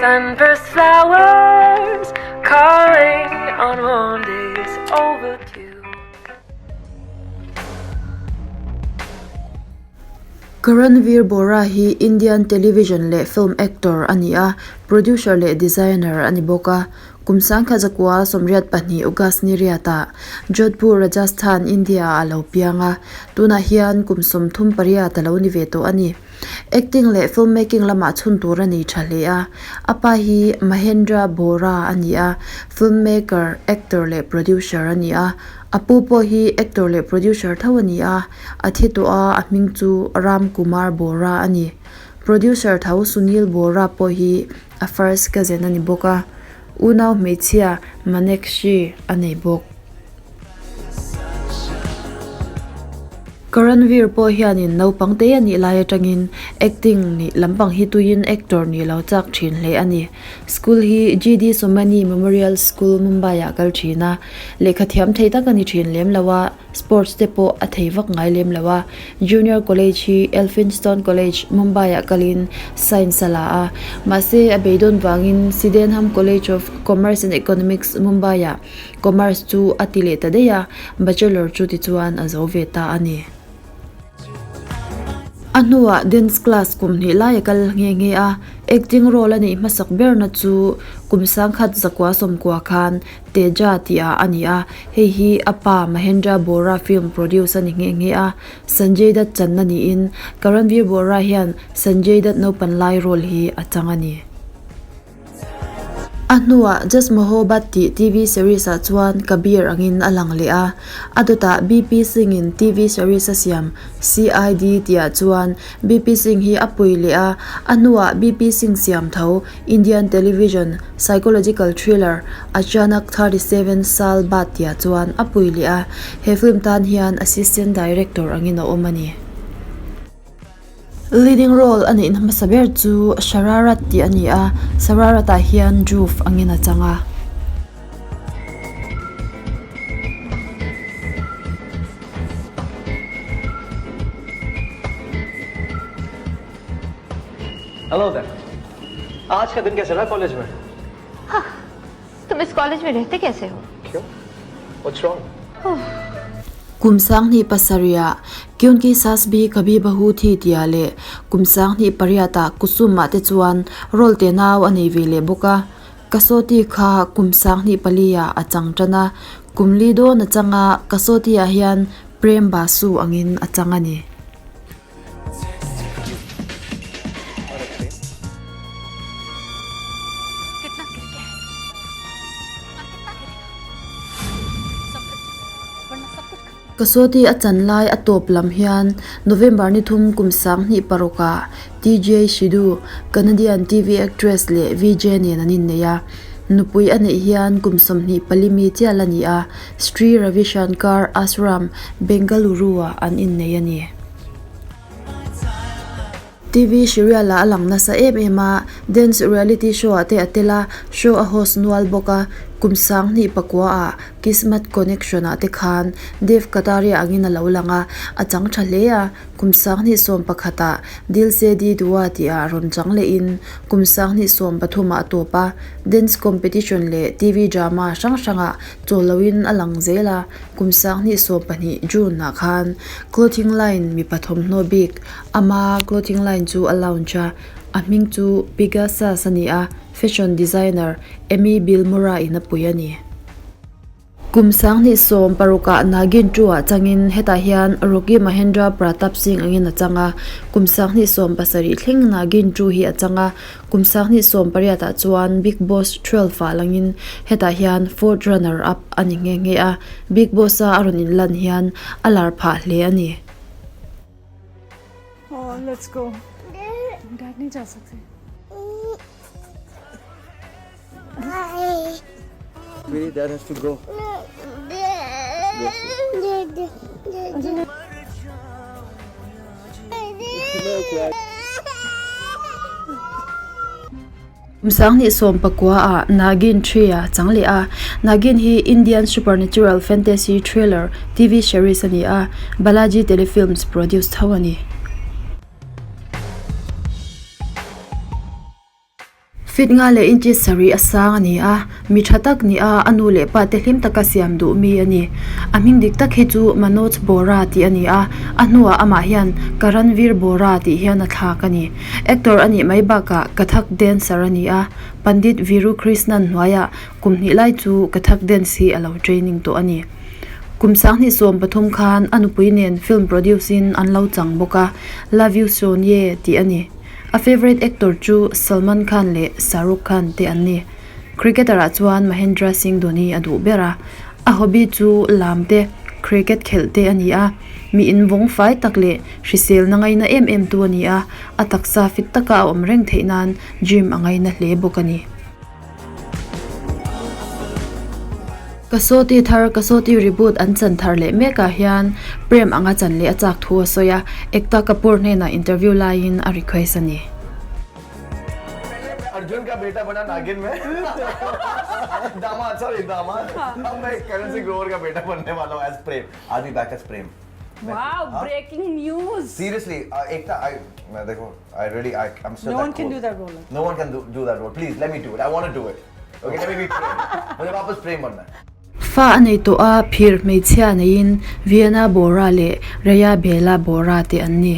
Sunburst flowers calling on warm days overdue. Karanveer Bora hi Indian television leh film actor a ni a, producer leh designer a ni bawk a. Kum 1992 August ni riatah Jodhpur, Rajasthan, India-ah a lo piang a, tunah hian kum 38 a lo ni ve tawh a ni. Acting leh film making lamah chhun tur a nei tha hle a, a pa hi Mahendra Bora a ni a, film maker, actor leh producer a ni a. A pu pawh hi actor leh producer tho a ni a, a thi tawh a, a hming chu Ram Kumar Bora a ni. Producer tho Sunil Bora pawh hi a first cousin a ni bawk a, unau hmeichhia Manekshi a nei bawk. Karanveer pawh hianin naupang te a nih lai atangin acting nih lampang hi tuiin actor nih lo chak thin hle a ni. School hi GD Somani Memorial School, Mumbai-ah kal thin a, lehkha thiam thei tak a ni thin lem lo a. Sports te pawh a thei vak ngai lem lo a, Junior College hi Elphinstone College, Mumbai-ah kalin Science a la a, mahse a beidawn vangin Sydenham College of Commerce and Economics, Mumbai-ah Commerce chu a ti leh ta daih a, Bachelor chu tichuan a zo ve ta a ni. A hnuah dance class kum hnih lai a kal nghe nghe a, acting role a neih hmasak berna chu kum 1990 khan Teja tih ah a ni a, hei hi a pa Mahendra Bora film produce a ni nghe nghe a, Sanjay Dutt channa niin Karanveer Bora hian Sanjay Dutt naupan lai role hi a chang a ni. A hnuah Just Mohabbat tih TV series ah chuan Kabir angin a lang leh a, a dawtah BP Singh in TV series a siam CID tih ah chuan BP Singh hi a pui leh a, a hnuah BP Singh siam tho Indian television psychological thriller Achanak 37 Saal Baad tihah chuan a pui leh a, he film tan hian assistant director angin a awm a ni. Leading role a neihna hmasa ber chu Shararat tih a ni a, Shararat-ah hian Dhruv angin a chang a. Hello there. आज का दिन कैसा रहा college में हाँ, तुम इस कॉलेज में रहते कैसे हो क्यों What's wrong? Kum 2007 ah Kyunki Saas Bhi Kabhi Bahu Thi tia leh kum 2008 ah Kusum ah te chuan role te nau a nei ve leh bawk a. Kasoti kha kum 2004 ah a chang tan a, kum li dawn a chang a, Kasoti ah hian Prem Basu angin a chang a ni. Kasoti a chan lai a tawp lam hian November ni thum kum 2006 ah TJ Sidhu, Canadian TV actress leh VJ nen an innei a. Nupui a neih hian kum 24 mi chial a ni a, Sri Ravi Shankar Ashram, Bengaluru-ah an innei a ni. TV serial ah a lang nasa em em a, dance reality show ah te a tel a, show a host nual bawk a, kum 2009 ah Kismat Connection ah te khan Dev Kataria angin a lo lang a, a chang tha hle a, kum 2011 ah Dil Se Di Dua tih ah rawn chang leh in kum 2013 ah a tawp a, dance competition leh TV drama hrang hrang ah chawl loin a lang zel a, kum 2012 June ah khan clothing line mipa thawmhnaw bik Ama clothing line chu a launch a, a hming chu Pigasus a ni a, fashion designer Amy Bilmora in a pui a ni. Kum 2016 ah Nagin 2 ah changin hetah hian Rocky Mahendra Pratap Singh angin a chang a, kum 2017 thleng Nagin 2 hi a chang a, kum 2018 ah chuan Bigg Boss 12 ah langin hetah hian fourth runner up a ni nghe nghe a, Bigg Boss a a rawn inlan hian a lar phah hle a ni. Oh, let's go. Dad नहीं जा सकते. Really, dad has to go. Kum 2019 ah Nagin 3 a chang leh a, Nagin hi Indian supernatural fantasy thriller TV series a ni a, Balaji Telefilms produce tho a ni. Feet nga leh inches sarih a sang a ni a, mi tha tak ni a, a nu leh pa te hlim taka siam duh mi a ni. A hming dik tak hi chu Manoj Bora tih a ni a, a hnuah amah hian Karanvir Bora tih hian a thlak a ni. Actor a nih mai bakah Kathak dancer a ni a, Pandit Viru Krishnan hnuaiah kum hnih lai chu Kathak dance hi a lo training tawh a ni. Kum sanghnih 13 khan a nupui nen film produce in an lo chang bawk a, Love You Sonia tih a ni. A favourite actor chu Salman Khan leh Shah Rukh Khan te an ni. Cricketer ah chuan Mahendra Singh Dhoni a duh ber a, a hobby chu lam te, cricket khelh te a ni a, mi invawng fai tak leh hriselna ngaina em em tu a ni a, a taksa fit taka a awm reng theih nan gym a ngaina hle bawk a ni. Kasawti thar Kasawti reboot an chan thar leh mekah hian Prem anga chan leh a chak thu a sawi a, Ekta Kapoor hnenah interview laiin a request a ni. Arjun ka beta bana Nagin mein दामाद sorry दामाद अब मैं करण सिंह ग्रोवर का बेटा बनने वाला हूँ as Prem I be back as Prem Wow, breaking news. Seriously Ekta I मैं देखो I really I I am so No one can do that role. No one can do that role please let me do it I want to do it okay let me be Prem मुझे वापस प्रेम बनना है Fa a nei tawh a, phir hmeichhia neiin Vienna Bora leh Raya Bela Bora te an ni.